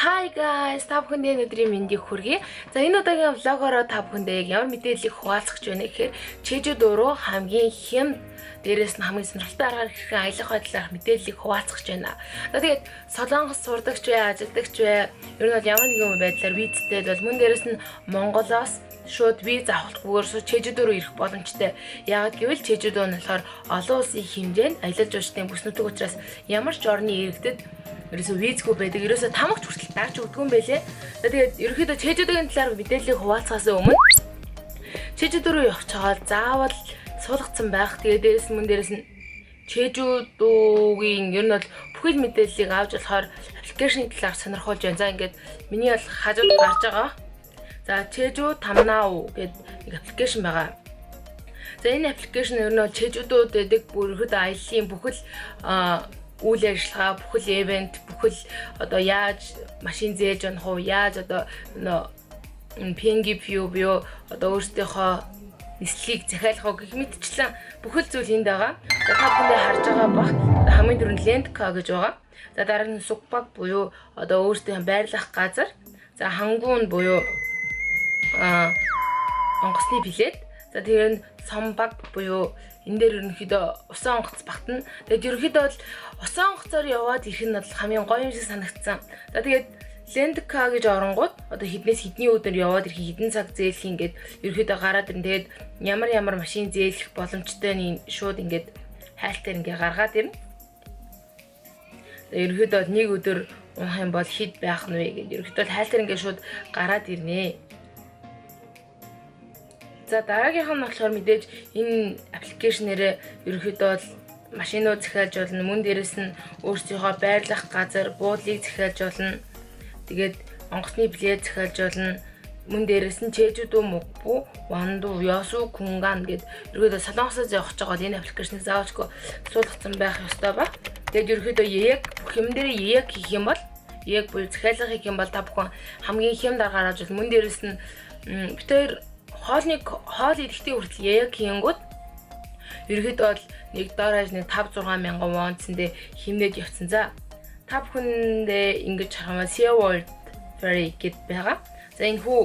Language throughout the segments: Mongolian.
Hi guys, та бүхэндээ өнөөдрийн мэндийг хүргэе. За, энэ удаагийн vlog ороо та бүхэндээ яг ямар мэдээллийг хуваалцах гэж байна гэхээр Чежудо руу хамгийн хямд, дээрээс нь хамгийн сонирхолтой аргаар хэрхэн аялах бай талаарх мэдээллийг хуваалцах гэж байна. За, тэгээд Солонгос сурдагч бай, ажилдагч бай, ер нь бол ямар нэгэн байдлаар визтэй бол мөн дээрээс нь Монголоос шууд виз авахгүйгээр шууд Чежудо руу ирэх боломжтой. Яагаад гэвэл Чежудо нь болохоор олон улсын хэмжээнд аялал жуулчдын бүс нутаг учраас ямар ч орны иргэдэд ерөөсөө визгүй байдаг. Ерөөсөө тамагч хүртэл дарж өгдөг юм байлээ. За, тэгээд ерөнхийдөө Чежудогийн талаар мэдээллийг хуваалцахаас өмнө Чежудо руу явах чагаал заавал суулгацсан байх. Тэгээд дээрээс нь мөн дээрээс нь Чежудогийн ер нь бол бүхэл мэдээллийг авч болохоор application ы талаар сонирхолж байна. За, ингээд миний бол хажууд гарч байгаа. За, Чежу Тамнау гэдэг нэг application байгаа. За, энэ application ер нь бол Чежудод байдаг бүрхэд аяллаа бүхэл үйл ажиллагаа, бүхэл event, бүхэл одоо яаж машин зээлж унах уу, яаж одоо нөө 비행기 표 буюу одоо өөрсдийнхөө нислэгийг захиалах уу гэх мэтчлэн бүхэл зүйл энд байгаа. За, та бүхэндээ харж байгаа бах, хамгийн түрүүнд rent car гэж байгаа. За, дараа нь 숙박 буюу одоо өөрсдийнхөө байрлах газар. За, 항공 буюу онгоцны билет. За, тэр нь 선박 буюу энэ дээр ерөнхийдөө усан онгоц багтана. Тэгээд ерөнхийдөө бол усан онгоцоор яваад ирэх нь бол хамгийн гоё юм шиг санагдсан. За, тэгээд rent car гэж оронгууд одоо хэднээс хэдний өдөр яваад ирэх, хэдэн цаг зээлэх ингээд ерөнхийдөө гараад ирнэ. Тэгээд ямар ямар машин зээлэх боломжтой нь шууд ингээд хайлтаар ингээд гаргаад ирнэ. Ерөнхийдөө нэг өдөр унах юм бол хэд байх нь вэ гэдэг ерөнхийдөө хайлтаар ингээд шууд гараад ирнэ. За, дараагийнх нь болохоор мэдээж энэ application ээрээ ерөнхийдөө бол машинууд захиалж болно. Мөн дээрээс нь өөрсдийнхөө байрлах газар, буудлыг захиалж болно. Тэгээд онгоцны билет захиалж болно. Мөн дээрээс нь Чежудо Мокпо, Ванду, Ёсу Кунган гэд ерөнхийдөө Солонгосоос явах гэж байгаа бол энэ application ыг заавалчгүй суулгацсан байх ёстой ба. Тэгээд ерөнхийдөө 예약 бүх юм дээр 예약 хийх юм бол, 예약 буюу захиалга хийх юм бол та бүхэн хамгийн хямд аргаар авч бол мөн дээрээс нь бид хоёр хоолны хоол идэхдээ хүртэл 예약 хийнгүүт ерөнхийдөө бол нэг дор хаяж нэг 5 6 мянган вон цэндээ хэмнээд явцсан. За, та бүхэндээ ингэж харах юм Sea World Ferry гэд байгаа. За, энэ хүү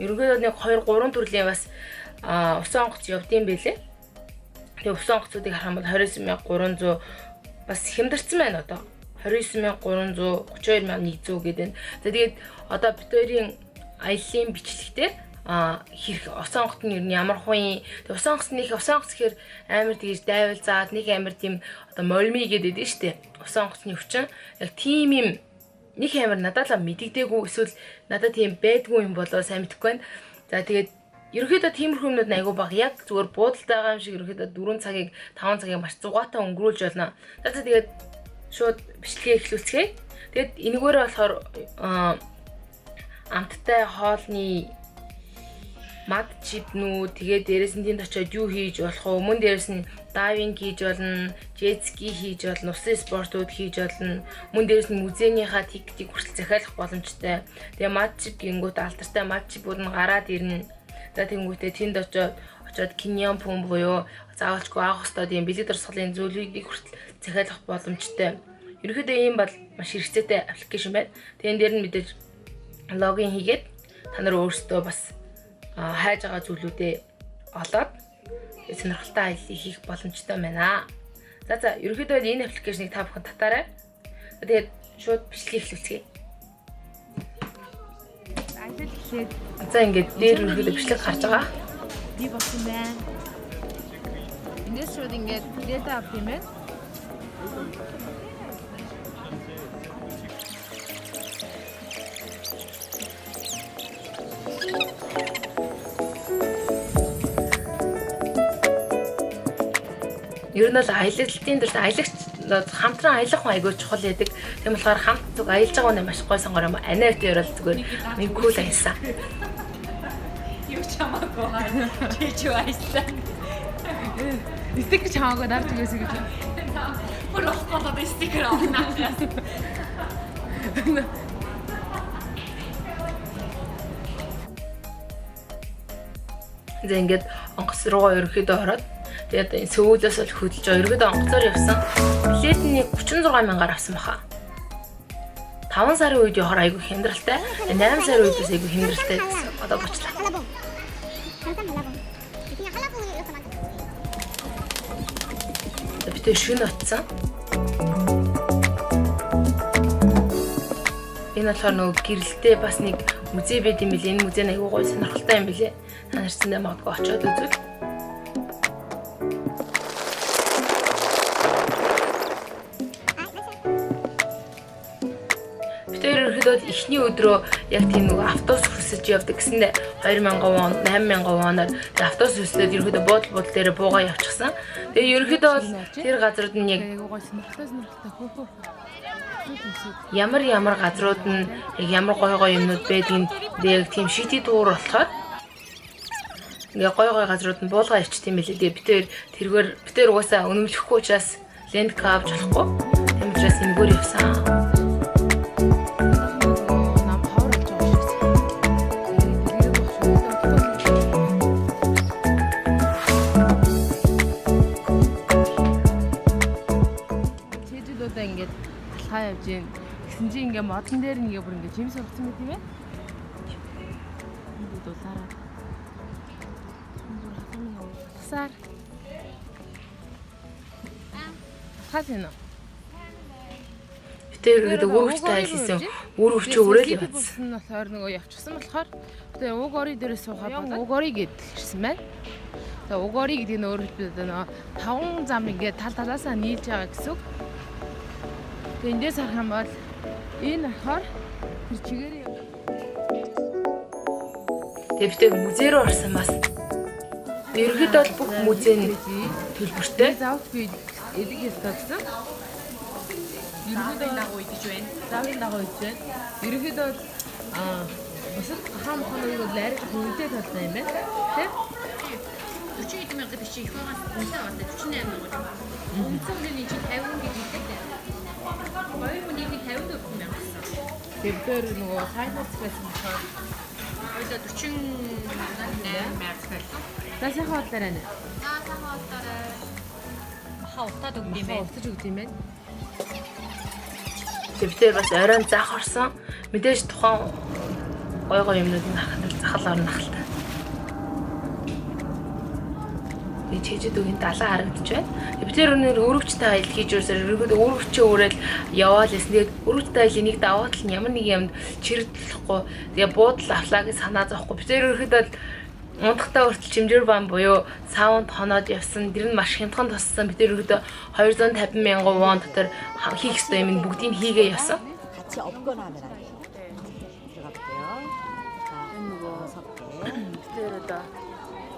ерөнхийдөө нэг 2 3 төрлийн бас усан онгоц явдсан байлээ. Тэгээ усан онгоцуудыг харах юм бол 29,300 бас хямдарсан байна одоо. 29,300, 32,100 гэдэг нь. За, тэгээд одоо бид хоёрын аяллаа бичлэгтэр хэрэг усан онгоц нь ер нь ямар хуын, тэг усан онгоц нэг усан онгоц гэхээр амар тэгж дайвал заад нэг амар тийм одоо 멀미 гэдэг нь шүү дээ. Усан онгоцны өвчин яг тийм юм нэг амар надад л мэдэгдээгүй, эсвэл надад тийм байдгүй юм болоо сайн мэдэхгүй байна. За, тэгээд ерөнхийдөө тиймэрхүү юмнууд айгүй баг, яг зүгээр буудалтай байгаа юм шиг ерөнхийдөө 4 цагийг, 5 цагийг маш зугаатай өнгөрүүлж болно. За, тэгээд шууд бичлэгээ эхлүүлцгээе. Тэгээд энэгээрээ болохоор амттай хоолны 맛집 нүү, тэгээд дээрээс нь тэнд очиод юу хийж болох вэ? Мөн дээрээс нь дайвинг хийж болно, jet ski хийж болно, усын спортууд хийж болно. Мөн дээрээс нь музейнийхаа ticket ийг хүртэл захиалах боломжтой. Тэгээ 맛집 гингүүт алдартай 맛집 үүд нь гараад ирнэ. За, тэнгүүтээ тэнд очиод 기념품 буюу заавалчгүй авах ёстой тийм бэлэг дурсгалын зүйлүүдийг хүртэл захиалах боломжтой. Ерөнхийдөө ийм бол маш хэрэгцээтэй application байна. Тэгээ энэ дээр нь мэдээж login хийгээд та нар өөрсдөө бас хайж байгаа зүйлүүдээ олоод сонирхолтой аяллыг хийх боломжтой байна. За, ерөнхийдөө энэ application ыг та бүхэн татаарай. Тэгээд шууд бичлэгийг эхлүүлцгээе. Аялал эхлээд. За, ингээд дээр ерөнхийдөө бичлэг гарч байгаа. Би болсон байна. Эндээс шууд ингээд билет авах юм байна. Ер нь бол аялалтын дээр аялагч хамтран аялах хүн айгүй чухал байдаг. Тийм болохоор хамт зүг аялж байгаа хүн маш гой сонгор юм. Анаа бит хоёр бол зүгээр нэг cool аялсан. Юу ч хамаагүй чиж аяллаа. Стикер ч хамаагүй дарж өгөөсэй гэж. Бүр болохгүй одоо стикер авах наашаас. За, ингээд онгоц руугаа ерөнхийдөө ороод тэгээд энэ Сөүлөөс бол хөдөлж байгаа. Ерөнхийдөө онгоцоор явсан. Билет нь 36 мянгаар авсан баха. 5 сарын үед явахаар айгүй хямдралтай, 8 сарын үед бас айгүй хямдралтай гэсэн одоо бочлаа. Би тэр шөнө очсон. Энэ болохоор нөгөө гэрэлтэй бас нэг музей байд юм билээ. Энэ музей нь айгүй гоё сонирхолтой юм билээ. Та нар ч зэндээ магадгүй очиод үзвэл. Бид хоёр ерөнхийдөө эхний өдрөө яг тийм нөгөө автобус хөсөж явдаг гэсэндээ 2000 вон, 8000 воноор автобус хөслөөд ерөнхийдөө буудал дээр буугаа явчихсан. Тэгээ ерөнхийдөө бол тэр газрууд нь яг сонирхолтой хөөхөө. Ямар ямар газрууд нь яг ямар гой гой юмнууд байдгийг яг тийм шити туур болохоор ингээ гой гой газрууд нь буулгаа явчих юм билээ. Тэгээ бид хоёр тэргээр бид хоёр угаасаа үнэмлэхгүй учраас лендка авч болохгүй. Тийм учраас энэгээр явсан. Нам ховор болж байгаа шүү дээ. Чэжүүдээ ингээд алхаа явж гин. Тэгсэн чинь ингээ модон дээр ингээ бүр ингээ жимс ургацсан байт юм байна. Энд дулаараа. Бүр хатан алхасаар. Алхаас энэ. Бид хоёр ерөнхийдөө үүрэгчтэй айл хийсэн. Үүрэгчөө өрөөл явсан. Болсон нь болохоор нөгөө явчихсан болохоор тэгээ уг ори дээрээ суухаа болоод уг ори гэдэл ирсэн байна. Тэгээ уг ори гэдэг нь өөрөөр хэлбэл нөгөө таван зам ингээд тал талаасаа нийлж байгаа гэсэн үг. Тэгээ эндээс харах юм бол энэ болохоор тэр чигээрээ Тэгээ бид хоёр музей рүү орсон бас. Ерөнхийдөө бол бүх музей нь төлбөртэй. Заавал би эдэг ёстой гэсэн. Ерөнхийдөө дагуу идэж байна. Заавын дагуу идэж байна. Ерөнхийдөө бол бусад хаан маханыг бол арай жоохон үнэтэй талтай юм байна. Тэ? 40 хэдэн мянга биш их байгаас үнэтэй байгаа 48 мянга. Үндсэн үнэ нь чинь 50 гэж хэлдэг. Хоёр хүний нэг 54 мянга гэсэн. Тэр дээр нөгөө сайтаас байсан болохоор Хоёулаа 48 мянга байлаа. За сайхан бодлоор байна. За сайхан бодлоор. Маха утаад өгд юм байна. Утаж өгд юм байна. Тэр бид бас оройн зах орсон. Мэдээж тухайн гой гой юмнуудыг харахад захал орно хальтаа. Би чэжэд үгийн далаа харагдаж байна. Бид тэр өнөр өрөвчтэй аялал хийж өрсөр ерөнхийдөө өрөвчөө өрөөл яваал гэсэн. Тэгээд өрөвчтэй аяллаа нэг даваа тал нь ямар нэг юмд чирдлэхгүй. Тэгээ буудал авлаа гэж санаа зовхгүй. Бид тэр ерөнхийдөө унтахтаа хүртэл чимжээр бан буюу саунд хоноод явсан. Тэр нь маш хямдхан туссан. Бид тэр ерөнхийдөө 250 мянган вон дотор хийх ёстой юм бүгдийг хийгээ явсан. 같이 엎거나 하면 안 돼요. 들어가 볼게요. 자, 여섯 개. Тэр одоо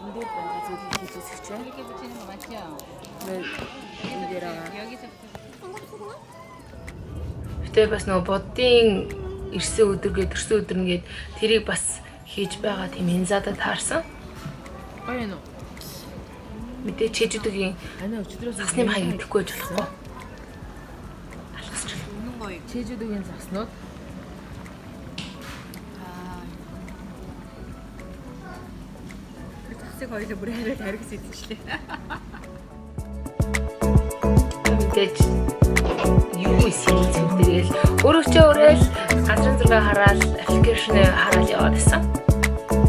энд дээр байгаа зүйлийг хийж үзэж байна. 이렇게 붙이는 거 맞죠? 네, энэ дээр байгаа. 여기서부터 Гэтэ бас нөгөө буддын ирсэн өдөр гээд төрсөн өдөр нэгээд тэрийг бас хийж байгаа тийм инзадад таарсан. Гоё юм уу? Мэдээ чэжүүдийн Анаа өчигдрөөс засны маяг идэхгүй байж болохгүй. Алхасч. 웃는 거예요. Чэжүүдийн заснууд 아. 자세 거기서 물회를 다루게 수 있으시래. Мэдээж юу хийх зүйл дээрэл өрөвчөө өрөөл газрын зураг хараад аппликейшн хараад яваад байсан.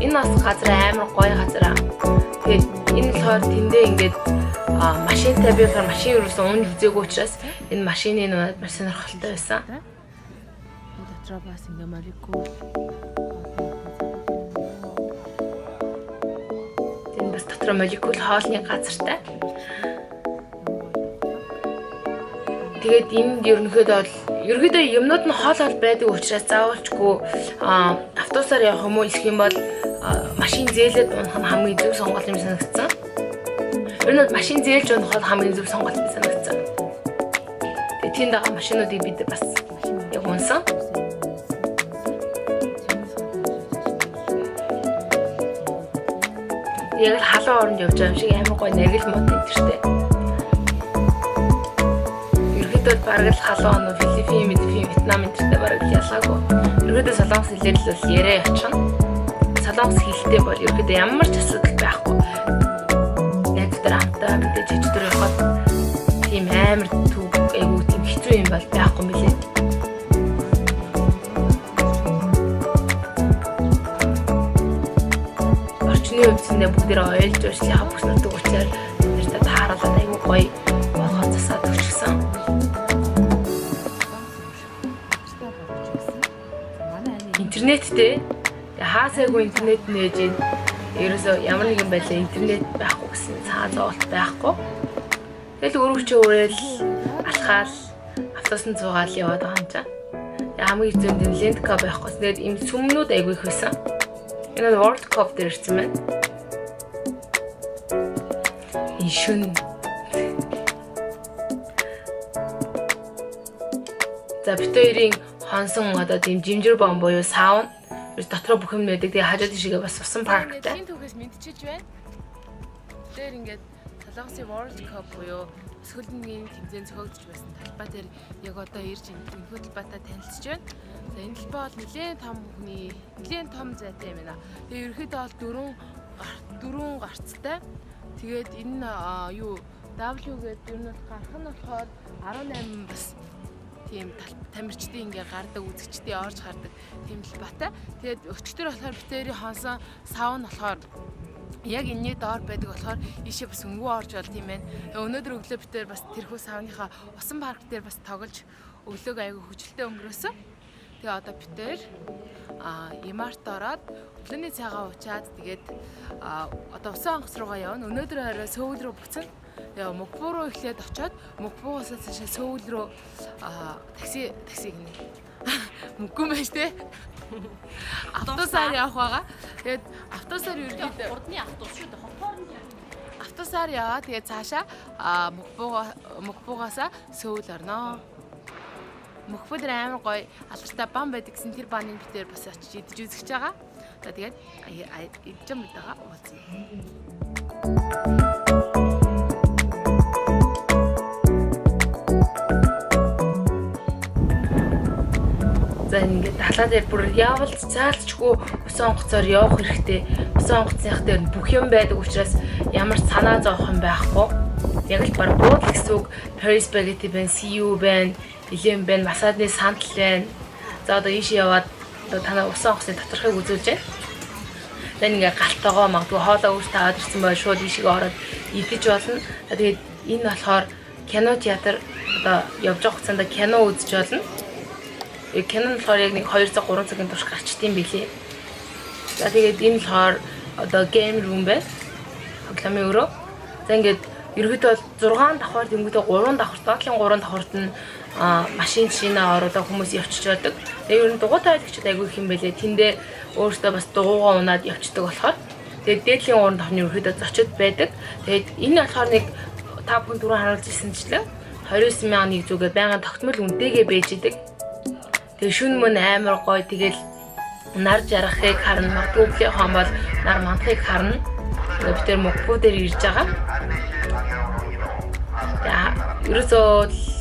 Энэ бас газар амар гоё газар аа. Тэгээд энэ болохоор тэндээ ингээд машинтай би болохоор машин юусэн унж үзээгүй учраас энэ машины нь маш сонирхолтой байсан. Энэ дотроо бас ингээ молекул Энэ бас дотроо молекул хоолны газартай. Тэгээд энд ерөнхийдөө юмнууд нь хоол хоол байдаг учраас заавалчгүй автобусаар явах юм уу их юм бол машин зээлээд унах нь хамгийн зөв сонголт юм санагдсан. Ер нь бол машин зээлж унах бол хамгийн зөв сонголт юм санагдсан. Тэгээд тэнд байгаа машинуудыг бид бас яг унсан. Яг л халуун оронд явж байгаа юм шиг амар гоё наргил мод энтертэй. Ерөнхийдөө бараг л халуун оноо Филиппин, Филиппин, Вьетнам энтертэй бараг л ялгаагүй. Ерөнхийдөө солонгос хэлээр л бол яриа явчихна. Солонгос хэлтэй бол ерөнхийдөө ямар ч асуудал байхгүй. Найзтайгаа хамтаа мэдээж хажууд явхад тийм амар төв айгүй тийм хэцүү юм бол байхгүй мөлий. Бидний хувьд бүгдээрээ ойлж уушлахаа бүх нутаг учраас бид нарт тааруулаад айгүй гоё болгоод засаад өгчихсөн. Интернеттэй. Хаасайгүй интернет нээж ийн. Ерөөсөө ямар нэгэн байдлаар интернет байхгүй гэсэн цаа зовлт байхгүй. Тэгэл өргөчөө өрөөл алхаал автобусан цугаал яваад байгаа юм чаа. Хамгийн хэцүү нь лентка байхгүй. Тэгээд ийм сүмнүүд айгүй их байсан. Энэ World Cup дээр ирсэн байна. Энэ шүн. За бит хоёрын хонсон одоо тийм жимжир бом буюу саун. Дотроо бүх юм байдаг. Тэгээ хажууд шигээ бас усан парктай. Энэ түүхээс мэдчиж байна. Тэр ингээд Солонгосын World Cup буюу өсгөлнгийн тэмцээн зохиогдож байсан талбай дээр яг одоо ирж энэхүү талбайтай танилцж байна. За энэ талбай бол нэлээд том хүний нэлээд том зайтай юм байна. Тэгээ ерөнхийдөө бол дөрвөн гарцтай. Тэгээд энэ юу W гэдэг ер нь бол гарах нь болохоор 18 бас тийм тамирчдын ингээ гардаг, үзэгчдийн орж гардаг тийм талбайтай. Тэгээд өчигдөр болохоор битэрийн хонсон саун болохоор яг энэний доор байдаг болохоор ийшээ бас өнгөө орж болд юм байна. Өнөөдөр өглөө битээр бас тэрхүү сауныхаа усан парк дээр бас тоглож өглөөг айгүй хөвчлөлтэй өнгөрөөсөн. Тэгээ одоо битээр Эмарт ороод өглөөний цайгаа уучаад тэгээд одоо усан онгоц руугаа явна. Өнөөдөр орой Сөүл рүү буцна. Тэгээ Мукбу руу эхлээд очиод Мукбугаас цаашаа Сөүл рүү такси гинэ. Мөнгөө байж тээ. Автобусаар явах байгаа. Тэгээд автобусаар ерөнхийдөө хурдны автобус шүү дээ. Хотоор нь автобусаар яваа. Тэгээд цаашаа Мукбугаасаа Сөүл орно. Мукбу дээр амар гоё алдартай бан байдаг гэсэн тэр баныг битээр бас очиж идэж үзэж байгаа. За тэгээд идэж байгаа уулзъя. За ингээд далаа дээр бүр явалц цаалчгүй усан онгоцоор явах хэрэгтэй. Усан онгоцных дээр бүх юм байдаг учраас ямар ч санаа зовох юм байхгүй. Яг л баг буудал гэсэн үг Paris Baguette байна, CU байна, Илэн байна, масадны сантал байна. За одоо ийшээ яваад одоо танаа усан онгоцны доторхыг үзүүлж байна. За ингээд галтайгоо магадгүй хоолоо өөртөө аваад ирсэн бол шууд ийшээ ороод идэж болно. За тэгээд энэ болохоор кино театр одоо явж байгаа хугацаанд кино үзэж болно. Кино нь болохоор яг нэг 2 цаг 3 цагийн турш гарчдсан билээ. За тэгээд энэ болохоор одоо game room байна. Тоглоомын өрөө. За ингээд ерөнхийдөө бол 6 давхар тэнгуүтээ 3 давхар, доотлын 3 давхарт нь машин шинэ оруулаад хүмүүс явчих байдаг. Тэгээд ер нь дугуйтай аялагчид айгүй их юм байлээ. Тэндээ өөртөө бас дугуйгаа унаад явчихдаг болохоор. Тэгээд дээдлийн 3 давхар нь ерөнхийдөө зочид байдаг. Тэгээд энэ болохоор нэг та бүхэн түрүү харуулж ирсэнчлэн 29,100 зүгээр байнгын тогтмол үнэтэйгээ байж идэг. Тэгээ шүн мөн амар гоё тэгэл нар жаргахыг харна. Магадгүй өглөө хон бол нар мандахыг харна. Тэгээ бид тэр Мукбу дээр ирж байгаа.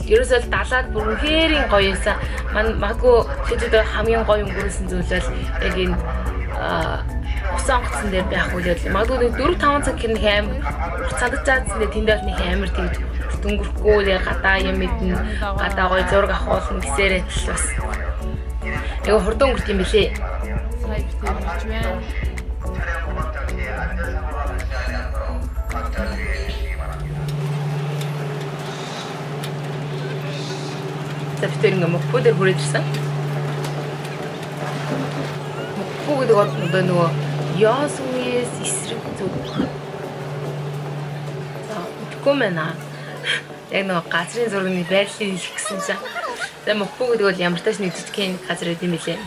Ерөөсөө л далаад бүр үнэхээр гоё юмсан. Магадгүй шийдвэр хамгийн гоё өнгөрөөсөн зүйл бол яг энэ усан онгоцон дээр байх үйл явдал. Магадгүй 4-5 цаг гэх нэг амар цадаж заасан дээр тэнд бол нэг амар тэгж өнгөрөхгүй яг гадаа юм мэднэ, гадаа гоё зураг авахулна гэсээрээ л бас айгүй хурдан өнгөрт юм билээ. Сая битээр ирж байна. За битээр ингээ Мукбу дээр хүрээд ирсэн. Мукбу гэдэг одоо нөгөө Яосунгээс эсрэг зүг. За мэдгүй мэнэ. Яг нөгөө газрын зургийн байрлалыг хэлэх гэсэн чинь. За Мукбу гэдэг бол ямар тач нэг жижигхэн газар байд юм билээ.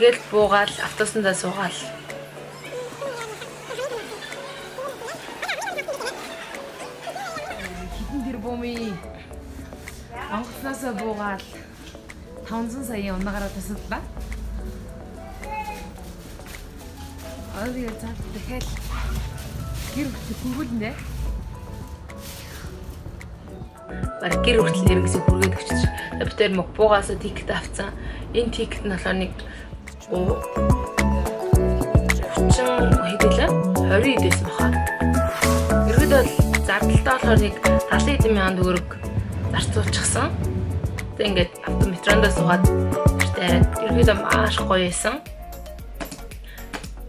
Тэгэл буугаал автобусандаа суугаал. Хэдэн тэрбумын онгоцноосоо буугаал 500 саяын унаагаараа тасаллаа. Одоо тэгээд цааш дахиад гэр хүртэл хүргүүлнэ. Бараг гэр хүртэл нэрнгэсээ хүргээд өгчөж. Би тэр Мукбугаас тикет авцсан. Энэ тикет нь болохоор нэг 30 хэд байлаа? 20 хэд байсан баха. Ерөөдөө бол зардалтай болохоор нэг 70 хэдэн мянган төгрөг зарцуулчихсан. Тэг ингээд автометрондоо суугаад гэртээ хараад ерөөдөө маш гоё байсан.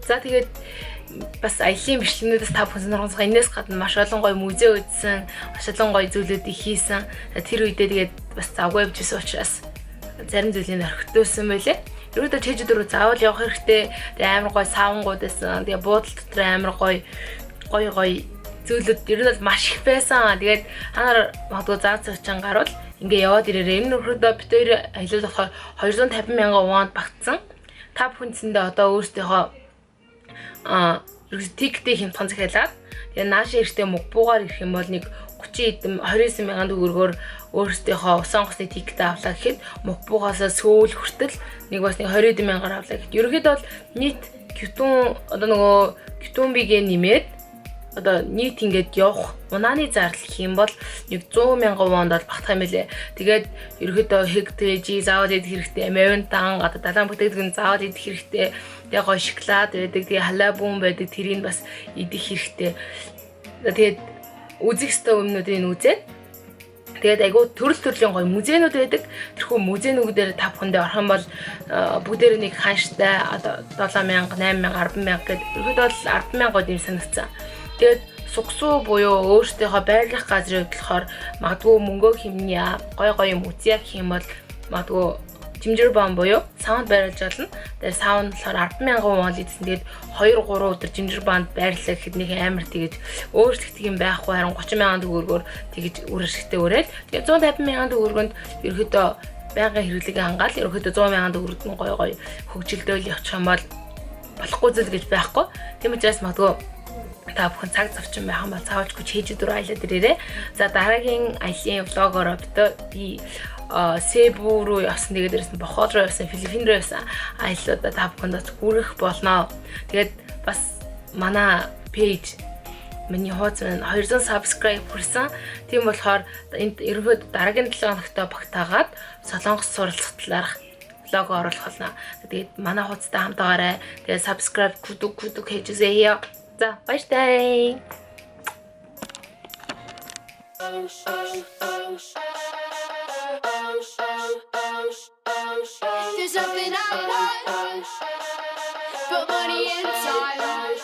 За тэгээд Бас аялын бичлэгнүүдээс та бүхэн сонирхсон. Энээс гадна маш олон гоё музей үзсэн, маш олон гоё зүйлүүдийг хийсэн. Тэр үедээ тэгээд бас завгүй явж исэн учраас зарим зүйлийг орхитуулсан байлээ. Ерөөдөө Чежүд рүү заавал явах хэрэгтэй. Тэгээ амар гоё савангууд байсан. Тэгээ буудал дотор амар гоё гоё гоё зүйлүүд ер нь бол маш их байсан. Тэгээд та нар магадгүй зав цагчин гарвал ингээ яваад ирээрээ. Энэ нөхрөдөө бид хоёр аялал болохоор 250 мянган вонд багтсан. Та бүхэн зэндээ одоо өөрсдийнхөө ticket ийг хямдхан захиалаад, тэгээ наашаа эрэхтэй мөнгө ирэх юм бол нэг 30 хэдэн 29 мянган төгрөгөөр өөрсдийнхөө усан онгоцны ticket авлаа гэхэд Мукбугаас Сөүл хүртэл нэг бас нэг 20 хэдэн мянгаар авлаа гэхэд ерөнхийдөө бол нийт 교통 одоо нөгөө 교통비 гээ нэмээд одоо нийт ингээд явах унааны зардал гэх юм бол нэг 100 мянган вонд бол багтах юм байлээ. Тэгээд ерөнхийдөө 흑돼지 заавал идэх хэрэгтэй, 매운탕 одоо далайн бүтээгдэхүүн заавал идэх хэрэгтэй. Тэгээ гоё шоколад байдаг, тэгээ халаабүн байдаг, тэрийг бас идэх хэрэгтэй. Тэгээд үзэх ёстой юмнуудыг үзээд, тэгээд айгүй төрөл төрлийн гоё музейнүүд байдаг. Тэрхүү музейнүүдээр та бүхэндээ орох юм бол бүгдээр нэг ханштай одоо 7000, 8000, 100000 гэдэг, ерөөдөө бол 100000 гол юм санагдсан. Тэгээд 숙소 буюу өөрсдийнхөө байрлах газрын хувьд болохоор магадгүй мөнгөө хэмнэе, гоё гоё юм үзье гэх юм бол магадгүй 찜질방 буюу саунд байрлаж болно. Тэгээд саунд болохоор 10,000 вон эзэн. Тэгээд 2 3 өдөр 찜질방 д байрлаа гэхэд нэг амар тэгэж өөрчлөгдөх юм байхгүй, харин 30 мянган төгрөгөөр тэгэж үр ашигтай өрөөл. Тэгээд 150 мянган төгрөгөнд ерөөдөө байнгын хэрэглээг хангаал ерөөдөө 100 мянган төгрөгт нь гоё гоё хөгжилдөөл явчих юм бол болохгүй зүйл гэж байхгүй. Тийм учраас магадгүй та бүхэн цаг зовчин байх юм бол заавалчгүй Чежүд рүү аялаад ирээрэй. За, дараагийн аялын vlog оор би Себу руу явсан, тэгээд дээрээс нь Бохол руу явсан, Филиппин руу явсан аяллуудаа та бүхэнд бас хүргэх болно. Тэгээд бас манай page, миний хуудас маань 200 subscribe хүрсэн. Тийм болохоор энд ерөнхийдөө дараагийн 7 хоногт багтаагаад Солонгос суралцах талаарх vlog оруулах болно. Тэгээд манай хуудастай хамт байгаарай. Тэгээд subscribe, 구독, 구독 해주세요. За, баяртай. There's something I want, but money and time.